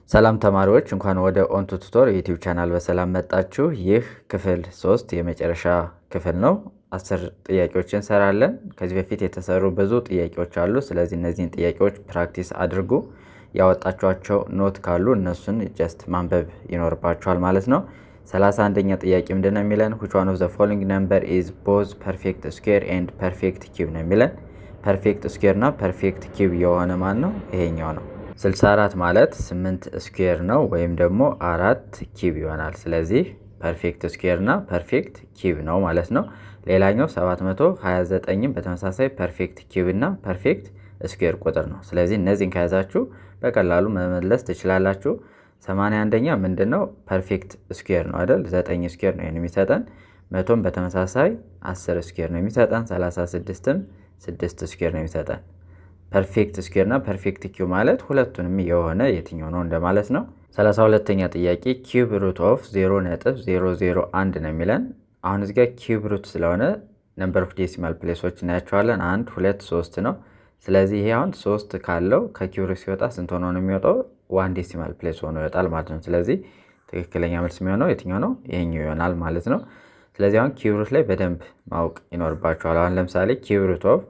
ሰላም ተማሪዎች፣ እንኳን ወደ ኦንቱ ቱቶር ዩቲዩብ ቻናል በሰላም መጣችሁ። ይህ ክፍል 3 የመጨረሻ ክፍል ነው። 10 ጥያቄዎችን እንሰራለን። ከዚህ በፊት የተሰሩ ብዙ ጥያቄዎች አሉ። ስለዚህ እነዚህን ጥያቄዎች practice አድርጉ። ያወጣችኋቸው note ካሉ እነሱን just ማንበብ ይኖርባችኋል ማለት ነው። 31ኛ ጥያቄ ምንድን ነው የሚለን? Which one of the following number is both perfect square and perfect cube ነው የሚለን። Perfect square እና perfect cube የሆነ ማን ነው? ይሄኛው ነው። 64 ማለት 8 square ነው ወይም ደግሞ አራት cube ይሆናል። ስለዚህ perfect square እና perfect cube ነው ማለት ነው። ሌላኛው 729ም በተመሳሳይ perfect cube እና perfect square ቁጥር ነው። ስለዚህ እነዚህን ከያዛችሁ በቀላሉ መመለስ ትችላላችሁ። 81ኛ ምንድን ነው? Perfect square ነው አይደል? 9 square ነው የሚሰጠን። 100ም በተመሳሳይ 10 square ነው የሚሰጠን። 36ም 6 square ነው የሚሰጠን። Perfect square እና perfect cube ማለት ሁለቱንም የሆነ የትኛው ነው እንደማለት ነው። 32ኛ ጥያቄ cube root of 0.001 ነው የሚለን። አሁን እዚህ ጋር cube root ስለሆነ number of decimal place ኦች እናያቸዋለን። አንድ፣ ሁለት፣ ሶስት ነው። ስለዚህ ይሄ አሁን ሶስት ካለው ከ cube root ሲወጣ ስንት ሆኖ ነው የሚወጣው? One decimal place ሆኖ ይወጣል ማለት ነው። ስለዚህ ትክክለኛ መልስ የሚሆነው የትኛው ነው? ይሄኛው ይሆናል ማለት ነው። ስለዚህ አሁን cube root ላይ በደንብ ማወቅ ይኖርባችኋል። አሁን ለምሳሌ cube root of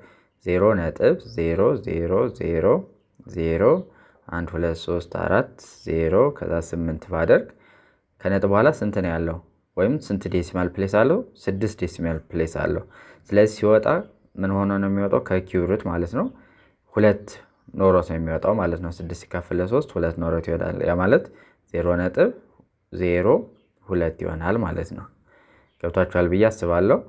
0.000012340 ከዛ 8 ባደርግ ከነጥብ በኋላ ስንት ነው ያለው? ወይም ስንት decimal place አለው? ስድስት decimal place አለው። ስለዚህ ሲወጣ ምን ሆኖ ነው የሚወጣው? ከ cube root ማለት ነው፣ ሁለት ኖሮት ነው የሚወጣው ማለት ነው። ስድስት ሲካፈል ለሶስት ሁለት ኖሮት ይወጣል። ያ ማለት 0.02 ይሆናል ማለት ነው። ገብቷችኋል ብዬ አስባለሁ።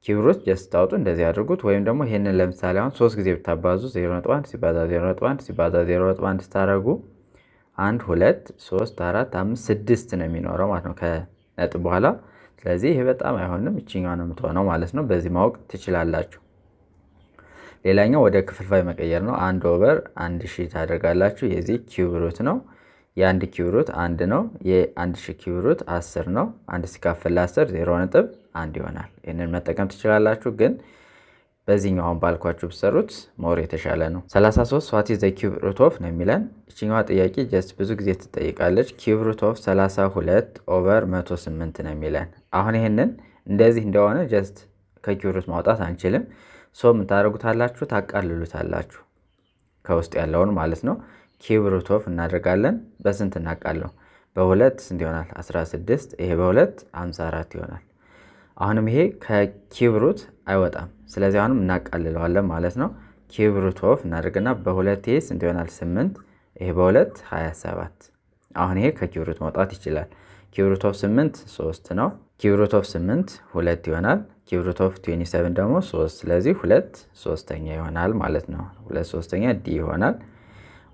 Cube root just ስታወጡ እንደዚህ አድርጉት። ወይም ደግሞ ይሄንን ለምሳሌ አሁን ሶስት ጊዜ ብታባዙ፣ 0.1 ሲባዛ 0.1 ሲባዛ 0.1 ስታደርጉ አንድ፣ ሁለት፣ ሶስት፣ አራት፣ አምስት፣ ስድስት ነው የሚኖረው ማለት ነው ከነጥብ በኋላ። ስለዚህ ይሄ በጣም አይሆንም፣ ይችኛዋ ነው የምትሆነው ማለት ነው። በዚህ ማወቅ ትችላላችሁ። ሌላኛው ወደ ክፍልፋይ መቀየር ነው። አንድ over 1000 ታደርጋላችሁ። የዚህ cube root ነው። የአንድ cube root አንድ ነው። የ1000 cube root 10 ነው። አንድ ሲካፈል ለ10 0.1 ይሆናል። ይህንን መጠቀም ትችላላችሁ፣ ግን በዚህኛው አሁን ባልኳችሁ ብትሰሩት more የተሻለ ነው። 33፣ what is the cube root of ነው የሚለን። ይችኛዋ ጥያቄ just ብዙ ጊዜ ትጠይቃለች። Cube root of 32 over 108 ነው የሚለን። አሁን ይህንን እንደዚህ እንደሆነ just ከ cube root ማውጣት አንችልም። So ምን ታደርጉታላችሁ? ታቃልሉታላችሁ ከውስጥ ያለውን ማለት ነው። Cube root of እናደርጋለን። በስንት እናቃለው? በሁለት ስንት ይሆናል? 16። ይሄ በሁለት 54 ይሆናል። አሁንም ይሄ ከ cube root አይወጣም። ስለዚህ አሁንም እናቃልለዋለን ማለት ነው። Cube root of እናደርግና በሁለት ይሄ ስንት ይሆናል? 8። ይሄ በሁለት 27። አሁን ይሄ ከ cube root መውጣት ይችላል። Cube root of 8 3 ነው። Cube root of 8 ሁለት ይሆናል። Cube root of 27 ደግሞ 3። ስለዚህ ሁለት ሶስተኛ ይሆናል ማለት ነው። ሁለት ሶስተኛ D ይሆናል።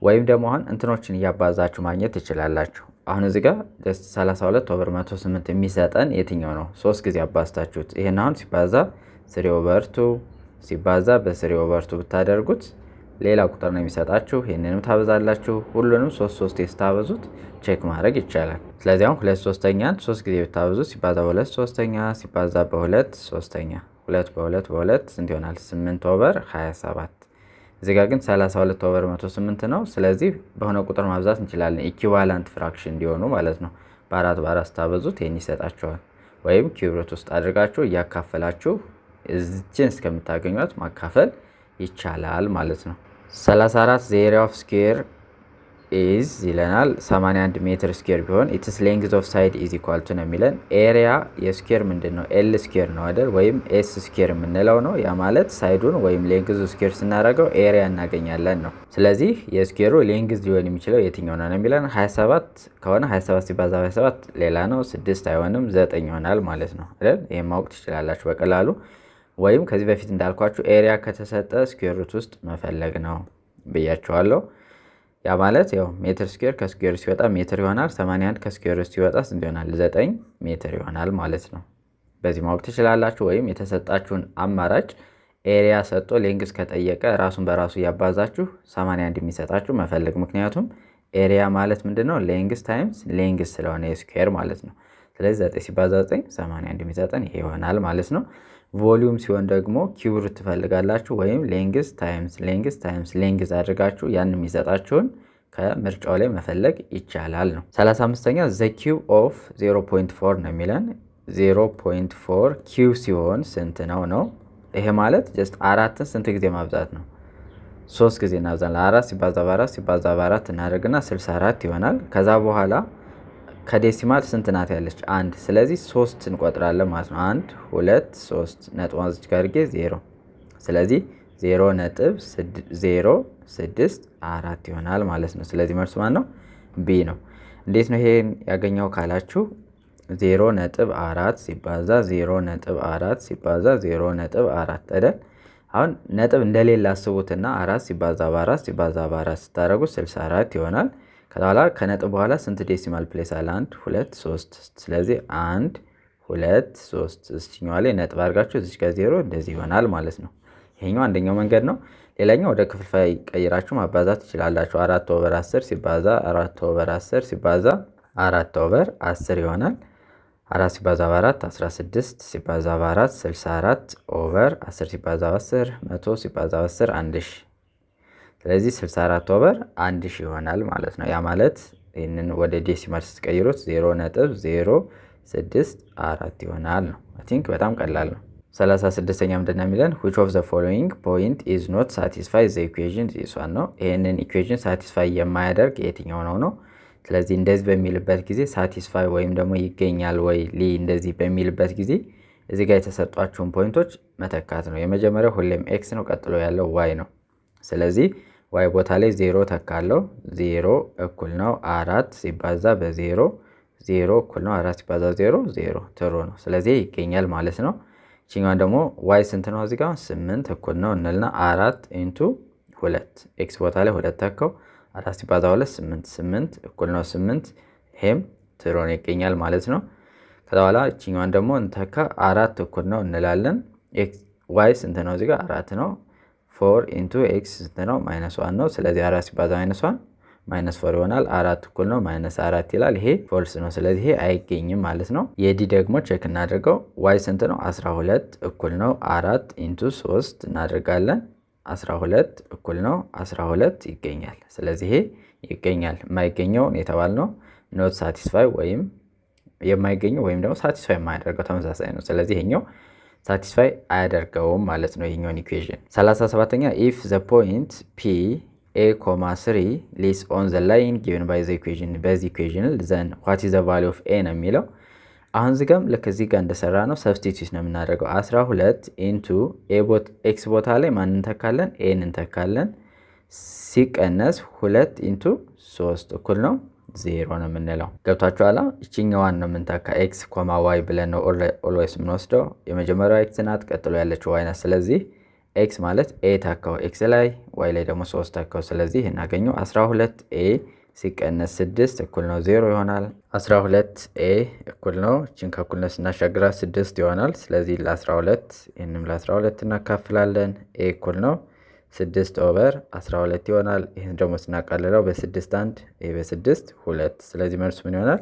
ወይም ደግሞ አሁን እንትኖችን እያባዛችሁ ማግኘት ትችላላችሁ። አሁን እዚህ ጋር 32 over 108 የሚሰጠን የትኛው ነው? ሶስት ጊዜ አባዝታችሁት ይሄን አሁን ሲባዛ three over two ሲባዛ በ three over two ብታደርጉት ሌላ ቁጥር ነው የሚሰጣችሁ። ይህንንም ታበዛላችሁ። ሁሉንም ሶስት ሶስት ስታበዙት check ማድረግ ይቻላል። ስለዚህ አሁን ሁለት ሶስተኛን ሶስት ጊዜ ብታበዙት፣ ሲባዛ በሁለት ሶስተኛ ሲባዛ በሁለት ሶስተኛ፣ ሁለት በሁለት በሁለት ስንት ይሆናል? 8 over 27። እዚህ ጋር ግን 32 over 108 ነው። ስለዚህ በሆነ ቁጥር ማብዛት እንችላለን፣ equivalent fraction እንዲሆኑ ማለት ነው። በአራት በአራት ስታበዙት ይህን ይሰጣችኋል። ወይም cube root ውስጥ አድርጋችሁ እያካፈላችሁ እዚችን እስከምታገኟት ማካፈል ይቻላል ማለት ነው። 34፣ the area of square is ይለናል፣ 81 meter square ቢሆን its length of side is equal to ነው የሚለን። Area የ square ምንድን ነው? L square ነው አይደል? ወይም S square የምንለው ነው። ያ ማለት side ኡን ወይም length square ስናደርገው area እናገኛለን ነው። ስለዚህ የ square ኡ length ሊሆን የሚችለው የትኛው ነው የሚለን። 27 ከሆነ 27 ሲባዛ 27 ሌላ ነው። ስድስት አይሆንም፣ ዘጠኝ ይሆናል ማለት ነው አይደል? ይህም ማወቅ ትችላላችሁ በቀላሉ። ወይም ከዚህ በፊት እንዳልኳችሁ area ከተሰጠ square root ውስጥ መፈለግ ነው ብያችኋለሁ። ያ ማለት ያው meter square ከ square ሲወጣ ሜትር ይሆናል። 81 ከ square ሲወጣ ስንት ይሆናል? 9 ሜትር ይሆናል ማለት ነው። በዚህ ማወቅ ትችላላችሁ። ወይም የተሰጣችሁን አማራጭ area ሰጥቶ length ከጠየቀ ራሱን በራሱ እያባዛችሁ 81 የሚሰጣችሁ መፈለግ። ምክንያቱም area ማለት ምንድን ነው? Length times length ስለሆነ የ square ማለት ነው። ስለዚህ 9 ሲባዛ 9 81 የሚሰጠን ይሄ ይሆናል ማለት ነው። Volume ሲሆን ደግሞ cube root ትፈልጋላችሁ ወይም length times length times length አድርጋችሁ ያን የሚሰጣችሁን ከምርጫው ላይ መፈለግ ይቻላል ነው። 35ኛ the cube of 0.4 ነው የሚለን። 0.4 cube ሲሆን ስንት ነው ነው። ይሄ ማለት just አራትን ስንት ጊዜ ማብዛት ነው? ሶስት ጊዜ እናብዛለን። አራት ሲባዛ በአራት ሲባዛ በአራት እናደርግና 64 ይሆናል። ከዛ በኋላ ከ decimal ስንት ናት ያለች? አንድ። ስለዚህ ሶስት እንቆጥራለን ማለት ነው። አንድ፣ ሁለት፣ ሶስት፣ ነጥቧን እዚች ጋር አድርጌ ዜሮ። ስለዚህ 0.064 ይሆናል ማለት ነው። ስለዚህ መልሱ ማን ነው? B ነው። እንዴት ነው ይሄን ያገኘው ካላችሁ 0.4 ሲባዛ 0.4 ሲባዛ 0.4 አይደል? አሁን ነጥብ እንደሌለ አስቡትና አራት ሲባዛ በአራት ሲባዛ በአራት ስታደርጉት 64 ይሆናል። ከዛ በኋላ ከነጥብ በኋላ ስንት decimal place አለ? አንድ፣ ሁለት፣ ሶስት። ስለዚህ አንድ፣ ሁለት፣ ሶስት፣ እዚችኛዋ ላይ ነጥብ አድርጋችሁ እዚች ጋር ዜሮ እንደዚህ ይሆናል ማለት ነው። ይሄኛው አንደኛው መንገድ ነው። ሌላኛው ወደ ክፍልፋይ ቀይራችሁ ማባዛት ትችላላችሁ። 4 over 10 ሲባዛ 4 over 10 ሲባዛ 4 over 10 ይሆናል። አራት ሲባዛ በአራት 16 ሲባዛ በአራት 64 over 10 ሲባዛ በ10 100 ሲባዛ በ10 1000። ስለዚህ 64 over 1000 ይሆናል ማለት ነው። ያ ማለት ይህንን ወደ decimal ስትቀይሩት 0.064 ይሆናል ነው። I think በጣም ቀላል ነው። 36ኛ ምንድን ነው የሚለን? Which of the following point is not satisfy the equation this one ነው። ይህንን equation satisfy የማያደርግ የትኛው ነው ነው። ስለዚህ እንደዚህ በሚልበት ጊዜ satisfy ወይም ደግሞ ይገኛል ወይ ሊ እንደዚህ በሚልበት ጊዜ እዚህ ጋር የተሰጧቸውን point ኦች መተካት ነው። የመጀመሪያው ሁሌም x ነው፣ ቀጥሎ ያለው y ነው። ስለዚህ y ቦታ ላይ ዜሮ ተካለው። ዜሮ እኩል ነው አራት ሲባዛ በዜሮ፣ ዜሮ እኩል ነው አራት ሲባዛ ዜሮ ዜሮ፣ true ነው። ስለዚህ ይገኛል ማለት ነው። ይችኛዋን ደግሞ y ስንት ነው? እዚህ ጋር ስምንት እኩል ነው እንልና አራት into ሁለት፣ x ቦታ ላይ ሁለት ተካው፣ አራት ሲባዛ ሁለት ስምንት፣ ስምንት እኩል ነው ስምንት፣ ይሄም true ነው፣ ይገኛል ማለት ነው። ከዛ በኋላ ይችኛዋን ደግሞ እንተካ፣ አራት እኩል ነው እንላለን። y ስንት ነው? እዚህ ጋር አራት ነው። Four into x ስንት ነው? Minus one ነው። ስለዚህ አራት ሲባዛ minus one minus four ይሆናል። አራት እኩል ነው minus አራት ይላል። ይሄ false ነው። ስለዚህ ይሄ አይገኝም ማለት ነው። የ D ደግሞ check እናድርገው። y ስንት ነው? 12 እኩል ነው አራት into ሶስት እናደርጋለን። 12 እኩል ነው 12 ይገኛል። ስለዚህ ይሄ ይገኛል። የማይገኘው የተባልነው not satisfy ወይም የማይገኘው ወይም ደግሞ satisfy የማያደርገው ተመሳሳይ ነው። ስለዚህ ይሄኛው satisfy አያደርገውም ማለት ነው ይሄኛውን equation። 37ኛ if the point P a comma three lies on the line given by the equation በዚህ equation, then what is the value of a ነው የሚለው። አሁን እዚህ ጋም ልክ እዚህ ጋር እንደሰራ ነው substitute ነው የምናደርገው። 12 into x ቦታ ላይ ማን እንተካለን? a ን እንተካለን። ሲቀነስ ሁለት into ሶስት እኩል ነው ዜሮ ነው የምንለው። ገብቷችኋላ? ይችኛዋን ነው የምንተካ። x comma y ብለን ነው always የምንወስደው። የመጀመሪያው x ናት፣ ቀጥሎ ያለችው y ናት። ስለዚህ x ማለት a ተካው x ላይ፣ y ላይ ደግሞ ሶስት ተካው። ስለዚህ እናገኘው 12 a ሲቀነስ ስድስት እኩል ነው ዜሮ ይሆናል። 12 a እኩል ነው፣ ይችን ከእኩልነት ስናሻግራት ስድስት ይሆናል። ስለዚህ ለ12፣ ይህንም ለ12 እናካፍላለን። a እኩል ነው ስድስት over 12 ይሆናል። ይህን ደግሞ ስናቃልለው በስድስት አንድ፣ ይህ በስድስት ሁለት። ስለዚህ መልሱ ምን ይሆናል?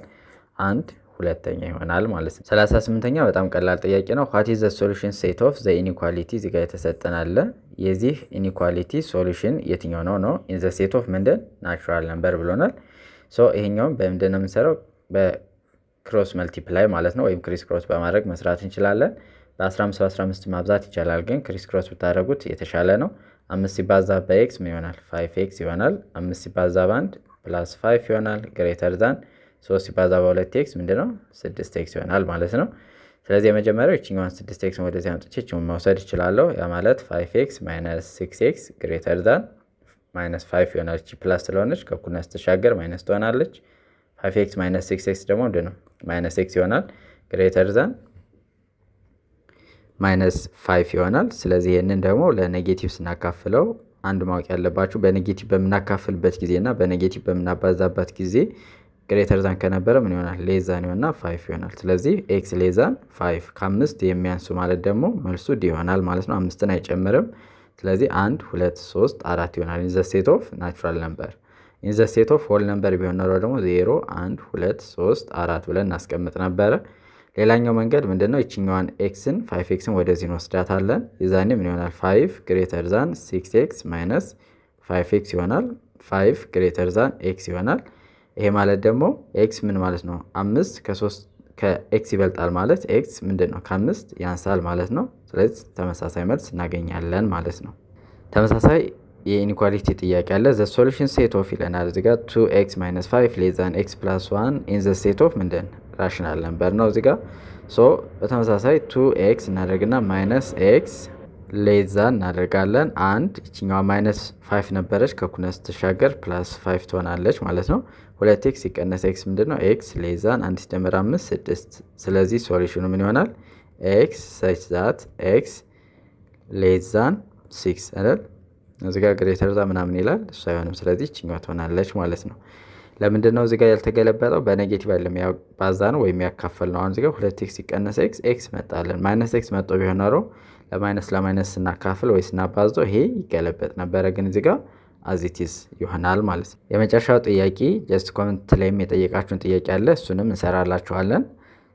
አንድ ሁለተኛ ይሆናል ማለት ነው። 38ኛ በጣም ቀላል ጥያቄ ነው። What is the solution set of the inequality፣ እዚህ ጋር የተሰጠን አለ። የዚህ inequality solution የትኛው ነው ነው። In the set of ምንድን natural number ብሎናል። So ይሄኛውም በምንድን ነው የምንሰራው? በ cross multiply ማለት ነው፣ ወይም criss cross በማድረግ መስራት እንችላለን። በ15 በ15 ማብዛት ይቻላል፣ ግን criss cross ብታደርጉት የተሻለ ነው። አምስት ሲባዛ በ x ምን ይሆናል? Five x ይሆናል። አምስት ሲባዛ በአንድ plus five ይሆናል። Greater than ሶስት ሲባዛ በሁለት x ምንድን ነው? ስድስት x ይሆናል ማለት ነው። ስለዚህ የመጀመሪያው ይችኛዋን ስድስት x ወደዚህ አምጥቼ ይችኛውን መውሰድ እችላለሁ። ያ ማለት five x minus six x greater than minus five ይሆናል። እቺ plus ስለሆነች ከእኩልነት ስትሻገር minus ትሆናለች። Five x minus six x ደግሞ ምንድን ነው? Minus x ይሆናል። Greater than minus five ይሆናል። ስለዚህ ይህንን ደግሞ ለ negative ስናካፍለው አንድ ማወቅ ያለባችሁ በ negative በምናካፍልበት ጊዜ እና በ negative በምናባዛበት ጊዜ greater than ከነበረ ምን ይሆናል? Less than ይሆንና five ይሆናል። ስለዚህ x less than five፣ ከአምስት የሚያንሱ ማለት ደግሞ መልሱ D ይሆናል ማለት ነው። አምስትን አይጨምርም። ስለዚህ አንድ፣ ሁለት፣ ሶስት፣ አራት ይሆናል። In the set of natural number። In the set of whole number ቢሆን ኖሮ ደግሞ ዜሮ፣ አንድ፣ ሁለት፣ ሶስት፣ አራት ብለን እናስቀምጥ ነበረ። ሌላኛው መንገድ ምንድነው? ይችኛዋን x ን five x ን ወደዚህ እንወስዳታለን። የዛኔ ምን ይሆናል? Five greater than six x minus five x ይሆናል። 5 greater than x ይሆናል። ይሄ ማለት ደግሞ x ምን ማለት ነው? አምስት ከሶስት ከ x ይበልጣል ማለት x ምንድን ነው? ከአምስት ያንሳል ማለት ነው። ስለዚህ ተመሳሳይ መልስ እናገኛለን ማለት ነው። ተመሳሳይ የ inequality ጥያቄ አለ። The solution set of ይለናል እዚጋ two x minus five less than x plus one in the set of ምንድን rational number ነው እዚጋ። So በተመሳሳይ two x እናደርግና minus x less than እናደርጋለን አንድ፣ ይችኛዋ minus five ነበረች፣ ከእኩልነት ስትሻገር plus five ትሆናለች ማለት ነው። ሁለት x ሲቀነስ x ምንድን ነው? x less than አንድ ሲደመር አምስት ስድስት። ስለዚህ solution ኑ ምን ይሆናል? x such that x less than six አይደል? እዚህ ጋር greater than ምናምን ይላል፣ እሱ አይሆንም። ስለዚህ ይችኛዋ ትሆናለች ማለት ነው። ለምንድን ነው እዚህ ጋር ያልተገለበጠው? በ negative አይደለም ያባዛ ነው ወይም ያካፈል ነው። አሁን እዚህ ጋር ሁለት x ሲቀነስ x x መጣለን። Minus x መጥቶ ቢሆን ኖሮ ለ minus ለ minus ስናካፍል ወይ ስናባዘው ይሄ ይገለበጥ ነበረ። ግን እዚህ ጋር as it is ይሆናል ማለት ነው። የመጨረሻው ጥያቄ just comment ላይም የጠየቃችሁን ጥያቄ አለ፣ እሱንም እንሰራላችኋለን።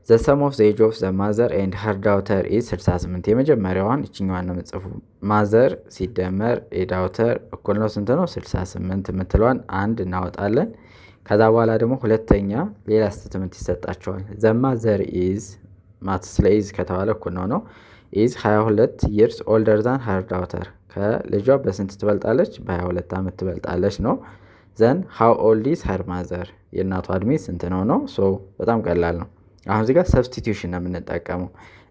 The sum of the age of the mother and her daughter is 68። የመጀመሪያዋን ይችኛዋን ነው የምጽፉ። Mother ሲደመር የ daughter እኩል ነው ስንት ነው? 68 የምትለዋን አንድ እናወጣለን። ከዛ በኋላ ደግሞ ሁለተኛ ሌላ statement ይሰጣቸዋል። The mother is maths ላይ is ከተባለ እኩል ነው ነው is 22 years older than her daughter፣ ከልጇ በስንት ትበልጣለች? በ22 ዓመት ትበልጣለች ነው። Then how old is her mother፣ የእናቷ እድሜ ስንት ነው ነው። So በጣም ቀላል ነው። አሁን እዚህ ጋር substitution ነው የምንጠቀመው።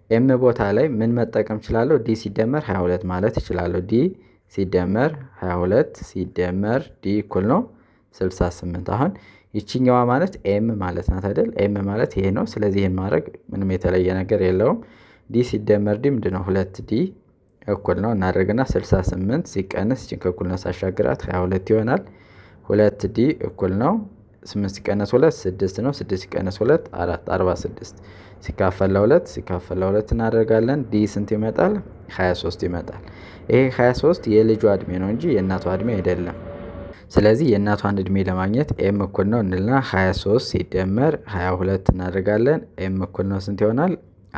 M ቦታ ላይ ምን መጠቀም እችላለሁ? D ሲደመር 22 ማለት እችላለሁ። D ሲደመር 22 ሲደመር D እኩል ነው 68። አሁን ይችኛዋ ማለት M ማለት ናት አይደል? M ማለት ይሄ ነው። ስለዚህ ይሄን ማድረግ ምንም የተለየ ነገር የለውም። D ሲደመር D ምንድን ነው? ሁለት D እኩል ነው እናደርግና 68 ሲቀንስ ይችን ከእኩልነት ሳሻግራት 22 ይሆናል። ሁለት D እኩል ነው 8 ሲቀነስ 2 6 ነው። 6 ሲቀነስ 2 4፣ 46 ሲካፈል ለሁለት ሲካፈል ለሁለት እናደርጋለን። D ስንት ይመጣል? 23 ይመጣል። ይሄ 23 የልጇ እድሜ ነው እንጂ የእናቷ እድሜ አይደለም። ስለዚህ የእናቷን እድሜ ለማግኘት M እኩል ነው እንልና 23 ሲደመር 22 እናደርጋለን። M እኩል ነው ስንት ይሆናል?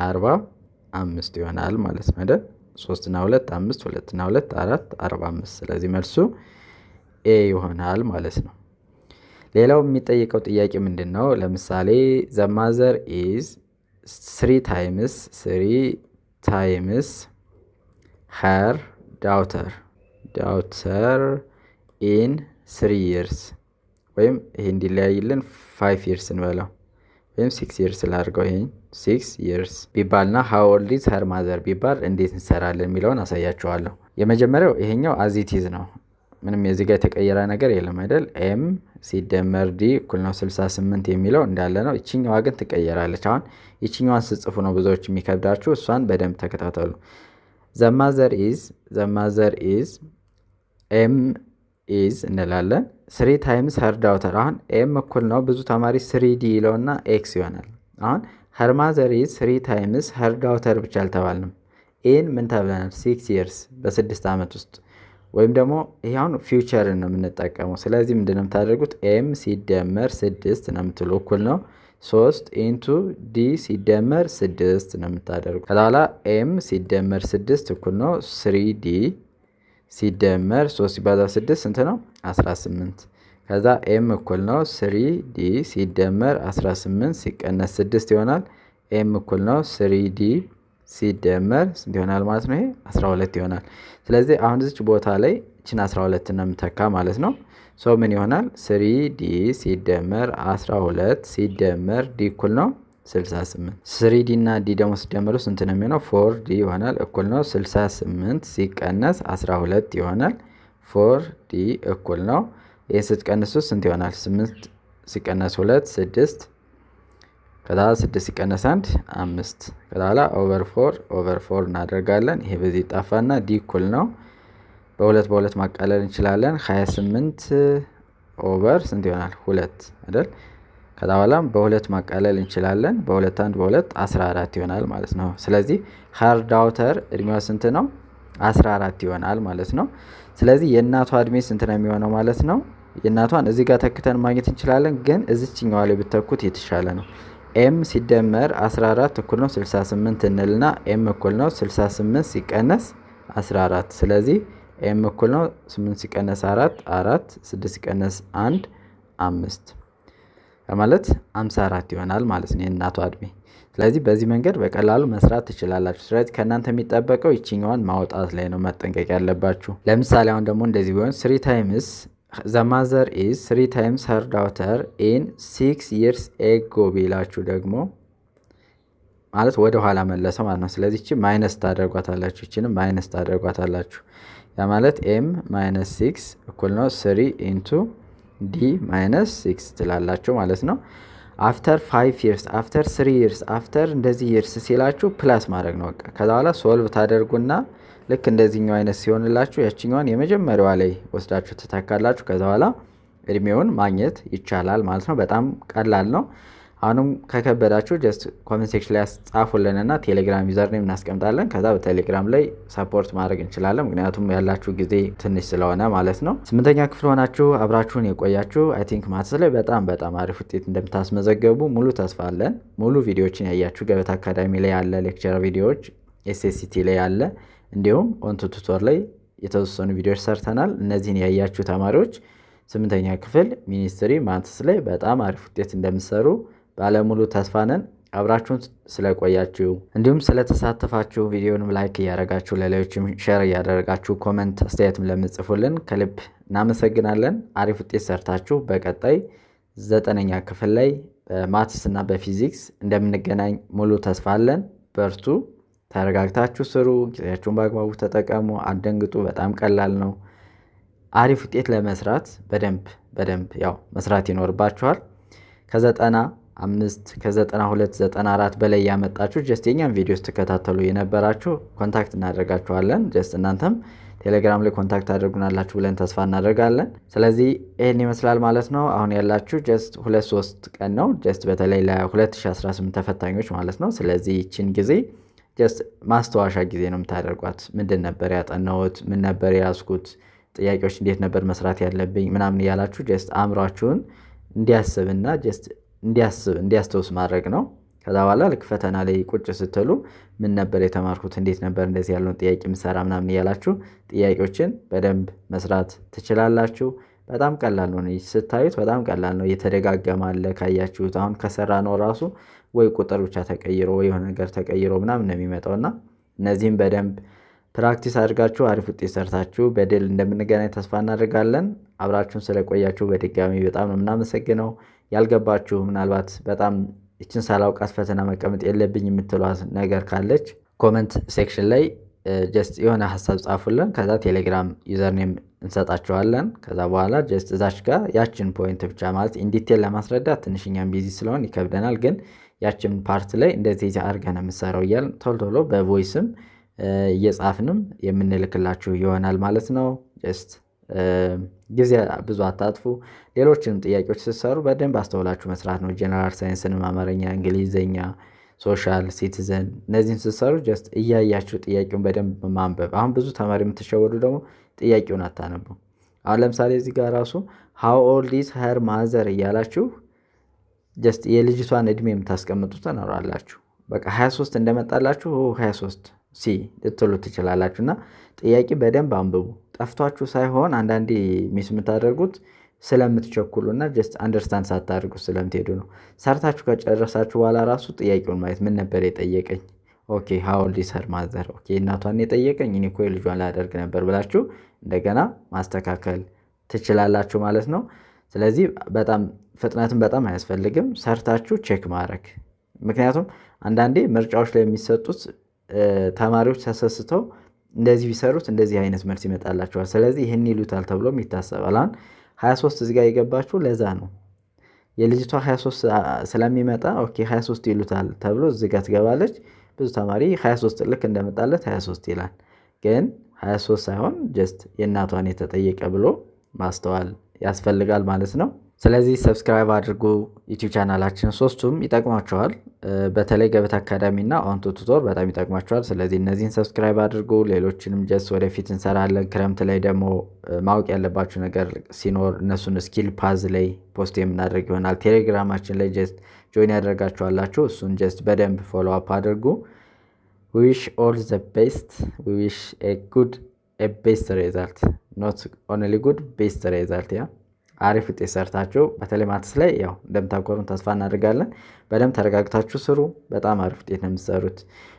45 ይሆናል ማለት ነው አይደል? 3 እና 2 5፣ 2 እና 2 4፣ 45። ስለዚህ መልሱ A ይሆናል ማለት ነው። ሌላው የሚጠየቀው ጥያቄ ምንድን ነው? ለምሳሌ the mother is three times her daughter in 3 years፣ ወይም ይሄ እንዲለያይልን 5 years እንበለው ወይም 6 years ላድርገው። ይሄ 6 years ቢባልና how old is her mother ቢባል እንዴት እንሰራለን የሚለውን አሳያችኋለሁ። የመጀመሪያው ይሄኛው as it is ነው። ምንም የዚህ ጋር የተቀየረ ነገር የለም አይደል? M ሲደመር D እኩል ነው 68 የሚለው እንዳለ ነው። ይችኛዋ ግን ትቀየራለች። አሁን ይችኛዋን ስትጽፉ ነው ብዙዎች የሚከብዳችሁ። እሷን በደንብ ተከታተሉ። The mother is M is እንላለን three times her daughter። አሁን M እኩል ነው፣ ብዙ ተማሪ three D ይለውና x ይሆናል። አሁን her mother is three times her daughter ብቻ አልተባልንም። In ምን ተብለናል? 6 years፣ በ6 ዓመት ውስጥ ወይም ደግሞ ይሄ አሁን future ን ነው የምንጠቀመው። ስለዚህ ምንድን ነው የምታደርጉት? M ሲደመር ስድስት ነው የምትሉ፣ እኩል ነው ሶስት into D ሲደመር ስድስት ነው የምታደርጉት። ከዛ በኋላ M ሲደመር ስድስት እኩል ነው three D ሲደመር ሶስት ሲባዛ ስድስት ስንት ነው? 18። ከዛ M እኩል ነው three D ሲደመር 18 ሲቀነስ ስድስት ይሆናል። M እኩል ነው three D ሲደመር ስንት ይሆናል ማለት ነው? ይሄ 12 ይሆናል። ስለዚህ አሁን እዚች ቦታ ላይ ይችን 12 ነው የምተካ ማለት ነው። So ምን ይሆናል? Three D ሲደመር 12 ሲደመር D እኩል ነው 68። Three D እና D ደግሞ ሲደመሩ ስንት ነው የሚሆነው? Four D ይሆናል፣ እኩል ነው 68 ሲቀነስ 12 ይሆናል። Four D እኩል ነው፣ ይህ ስትቀንሱ ስንት ይሆናል? 8 ሲቀነስ 2 6፣ ከዛ 6 ሲቀነስ 1 5፣ ከዛ በኋላ over four over four እናደርጋለን። ይሄ በዚህ ይጣፋና D እኩል ነው በሁለት በሁለት ማቃለል እንችላለን። 28 over ስንት ይሆናል? ሁለት አይደል? ከዛ በኋላም በሁለት ማቃለል እንችላለን። በሁለት አንድ፣ በሁለት 14 ይሆናል ማለት ነው። ስለዚህ her daughter እድሜዋ ስንት ነው? 14 ይሆናል ማለት ነው። ስለዚህ የእናቷ እድሜ ስንት ነው የሚሆነው ማለት ነው? የእናቷን እዚህ ጋር ተክተን ማግኘት እንችላለን፣ ግን እዚችኛዋ ላይ ብተኩት የተሻለ ነው። M ሲደመር 14 እኩል ነው 68 እንልና M እኩል ነው 68 ሲቀነስ 14። ስለዚህ M እኩል ነው 8 ሲቀነስ 4 4፣ 6 ሲቀነስ 1 5 ማለት 54 ይሆናል ማለት ነው የእናቷ እድሜ። ስለዚህ በዚህ መንገድ በቀላሉ መስራት ትችላላችሁ። ስለዚህ ከእናንተ የሚጠበቀው ይችኛዋን ማውጣት ላይ ነው መጠንቀቅ ያለባችሁ። ለምሳሌ አሁን ደግሞ እንደዚህ ቢሆን፣ three times the mother is three times her daughter in 6 years ago ቢላችሁ ደግሞ ማለት ወደ ኋላ መለሰው ማለት ነው። ስለዚህ እቺ minus ታደርጓታላችሁ፣ ይችንም minus ታደርጓታላችሁ። ያ ማለት M minus six እኩል ነው three into D minus six ትላላችሁ ማለት ነው። After 5 years፣ after 3 years፣ after እንደዚህ years ሲላችሁ plus ማድረግ ነው በቃ። ከዛ በኋላ solve ታደርጉና ልክ እንደዚህኛው አይነት ሲሆንላችሁ ያችኛዋን የመጀመሪያዋ ላይ ወስዳችሁ ትተካላችሁ። ከዛ በኋላ እድሜውን ማግኘት ይቻላል ማለት ነው። በጣም ቀላል ነው። አሁንም ከከበዳችሁ just comment section ላይ ጻፉልንና ቴሌግራም username እናስቀምጣለን። ከዛ በቴሌግራም ላይ support ማድረግ እንችላለን። ምክንያቱም ያላችሁ ጊዜ ትንሽ ስለሆነ ማለት ነው። ስምንተኛ ክፍል ሆናችሁ አብራችሁን የቆያችሁ I think maths ላይ በጣም በጣም አሪፍ ውጤት እንደምታስመዘገቡ ሙሉ ተስፋ አለን። ሙሉ ቪዲዮዎችን ያያችሁ ገበታ አካዳሚ ላይ ያለ lecture ቪዲዮዎች፣ SST ላይ ያለ፣ እንዲሁም ኦንቱ ቱቶር ላይ የተወሰኑ ቪዲዮዎች ሰርተናል። እነዚህን ያያችሁ ተማሪዎች ስምንተኛ ክፍል ministry maths ላይ በጣም አሪፍ ውጤት እንደምትሰሩ ባለሙሉ ተስፋ ነን። አብራችሁን ስለቆያችሁ እንዲሁም ስለተሳተፋችሁ፣ ቪዲዮንም like እያደረጋችሁ፣ ለሌሎችም share እያደረጋችሁ፣ comment አስተያየትም ለምትጽፉልን ከልብ እናመሰግናለን። አሪፍ ውጤት ሰርታችሁ በቀጣይ ዘጠነኛ ክፍል ላይ በ maths እና በፊዚክስ እንደምንገናኝ ሙሉ ተስፋ አለን። በርቱ፣ ተረጋግታችሁ ስሩ፣ ጊዜያችሁን በአግባቡ ተጠቀሙ፣ አትደንግጡ። በጣም ቀላል ነው። አሪፍ ውጤት ለመስራት በደንብ በደንብ ያው መስራት ይኖርባችኋል። ከ95፣ ከ92፣ 94 በላይ ያመጣችሁ፣ just የኛን ቪዲዮ ስትከታተሉ የነበራችሁ contact እናደርጋችኋለን። Just እናንተም ቴሌግራም ላይ contact አድርጉናላችሁ ብለን ተስፋ እናደርጋለን። ስለዚህ ይህን ይመስላል ማለት ነው። አሁን ያላችሁ just 2-3 ቀን ነው። Just በተለይ ለ2018 ተፈታኞች ማለት ነው። ስለዚህ ይችን ጊዜ just ማስታወሻ ጊዜ ነው የምታደርጓት። ምንድን ነበር ያጠናሁት? ምን ነበር የያዝኩት? ጥያቄዎች እንዴት ነበር መስራት ያለብኝ? ምናምን እያላችሁ just አእምሯችሁን እንዲያስብና just እንዲያስብ እንዲያስታውስ ማድረግ ነው። ከዛ በኋላ ልክ ፈተና ላይ ቁጭ ስትሉ ምን ነበር የተማርኩት፣ እንዴት ነበር እንደዚህ ያለውን ጥያቄ ምሰራ ምናምን እያላችሁ ጥያቄዎችን በደንብ መስራት ትችላላችሁ። በጣም ቀላል ነው። ስታዩት በጣም ቀላል ነው። እየተደጋገመ አለ ካያችሁት። አሁን ከሰራ ነው ራሱ ወይ ቁጥር ብቻ ተቀይሮ ወይ የሆነ ነገር ተቀይሮ ምናምን ነው የሚመጣው። እና እነዚህም በደንብ practice አድርጋችሁ አሪፍ ውጤት ሰርታችሁ በድል እንደምንገናኝ ተስፋ እናደርጋለን። አብራችሁን ስለቆያችሁ በድጋሚ በጣም ነው የምናመሰግነው። ያልገባችሁ፣ ምናልባት በጣም ይችን ሳላውቃት ፈተና መቀመጥ የለብኝ የምትሏት ነገር ካለች comment section ላይ just የሆነ ሀሳብ ጻፉልን። ከዛ ቴሌግራም username እንሰጣችኋለን። ከዛ በኋላ just እዛች ጋር ያችን point ብቻ፣ ማለት in detail ለማስረዳት ትንሽ እኛም busy ስለሆን ይከብደናል። ግን ያችን part ላይ እንደዚህ አድርገን ነው የምትሰራው እያልን ቶሎ ቶሎ በ voice ም እየጻፍንም የምንልክላችሁ ይሆናል ማለት ነው። Just ጊዜ ብዙ አታጥፉ። ሌሎችንም ጥያቄዎች ስትሰሩ በደንብ አስተውላችሁ መስራት ነው። General science ንም፣ አማርኛ፣ እንግሊዘኛ፣ social፣ citizen እነዚህን ስትሰሩ just እያያችሁ ጥያቄውን በደንብ ማንበብ። አሁን ብዙ ተማሪ የምትሸወዱ ደግሞ ጥያቄውን አታነቡ። አሁን ለምሳሌ እዚህ ጋር ራሱ "How old is her mother" እያላችሁ just የልጅቷን እድሜ የምታስቀምጡት ትኖራላችሁ። በቃ 23 እንደመጣላችሁ 23 C ልትሉ ትችላላችሁ። እና ጥያቄ በደንብ አንብቡ። ጠፍቷችሁ ሳይሆን አንዳንዴ miss የምታደርጉት ስለምትቸኩሉ እና just understand ሳታደርጉ ስለምትሄዱ ነው። ሰርታችሁ ከጨረሳችሁ በኋላ ራሱ ጥያቄውን ማየት፣ ምን ነበር የጠየቀኝ? Okay, how old is her mother፣ okay እናቷን የጠየቀኝ፣ እኔ እኮ የልጇን ላደርግ ነበር ብላችሁ እንደገና ማስተካከል ትችላላችሁ ማለት ነው። ስለዚህ በጣም ፍጥነትን በጣም አያስፈልግም፣ ሰርታችሁ check ማድረግ። ምክንያቱም አንዳንዴ ምርጫዎች ላይ የሚሰጡት ተማሪዎች ተሰስተው እንደዚህ ቢሰሩት እንደዚህ አይነት መልስ ይመጣላቸዋል። ስለዚህ ይህን ይሉታል ተብሎም ይታሰባል። አሁን 23 እዚህ ጋር የገባችሁ ለዛ ነው። የልጅቷ 23 ስለሚመጣ okay 23 ይሉታል ተብሎ እዚህ ጋር ትገባለች። ብዙ ተማሪ 23 ልክ እንደመጣለት 23 ይላል። ግን 23 ሳይሆን just የእናቷን የተጠየቀ ብሎ ማስተዋል ያስፈልጋል ማለት ነው። ስለዚህ subscribe አድርጉ ዩቲዩብ ቻናላችን፣ ሶስቱም ይጠቅሟችኋል። በተለይ ገበታ አካዳሚ እና ኦንቱ ቱቶር በጣም ይጠቅሟችኋል። ስለዚህ እነዚህን subscribe አድርጉ። ሌሎችንም just ወደፊት እንሰራለን። ክረምት ላይ ደግሞ ማወቅ ያለባችሁ ነገር ሲኖር እነሱን skill path ላይ post የምናደርግ ይሆናል። ቴሌግራማችን ላይ just join ያደርጋችኋላችሁ። እሱን just በደንብ follow up አድርጉ። Wish all the best, wish a good Best result, not only good, best result። Yeah፣ አሪፍ ውጤት ሰርታችሁ በተለይ maths ላይ ያው እንደምታኮሩን ተስፋ እናደርጋለን። በደንብ ተረጋግታችሁ ስሩ። በጣም አሪፍ ውጤት ነው የምትሰሩት።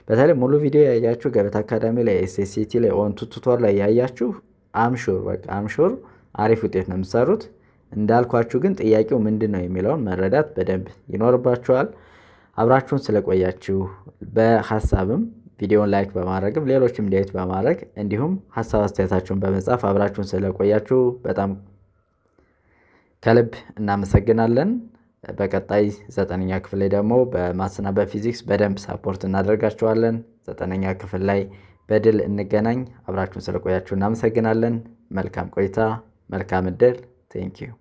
በተለይ ሙሉ ቪዲዮ ያያችሁ፣ ገበታ አካዳሚ ላይ፣ SSCT ላይ፣ ኦንቱ tutor ላይ ያያችሁ I'm sure፣ በቃ I'm sure አሪፍ ውጤት ነው የምትሰሩት። እንዳልኳችሁ ግን ጥያቄው ምንድን ነው የሚለውን መረዳት በደንብ ይኖርባችኋል። አብራችሁን ስለቆያችሁ በሀሳብም ቪዲዮን like በማድረግም ሌሎችም እንዲያዩት በማድረግ እንዲሁም ሀሳብ አስተያየታችሁን በመጻፍ አብራችሁን ስለቆያችሁ በጣም ከልብ እናመሰግናለን። በቀጣይ ዘጠነኛ ክፍል ላይ ደግሞ በ maths ና በፊዚክስ በደንብ support እናደርጋችኋለን። ዘጠነኛ ክፍል ላይ በድል እንገናኝ። አብራችሁን ስለቆያችሁ እናመሰግናለን። መልካም ቆይታ፣ መልካም እድል። Thank you.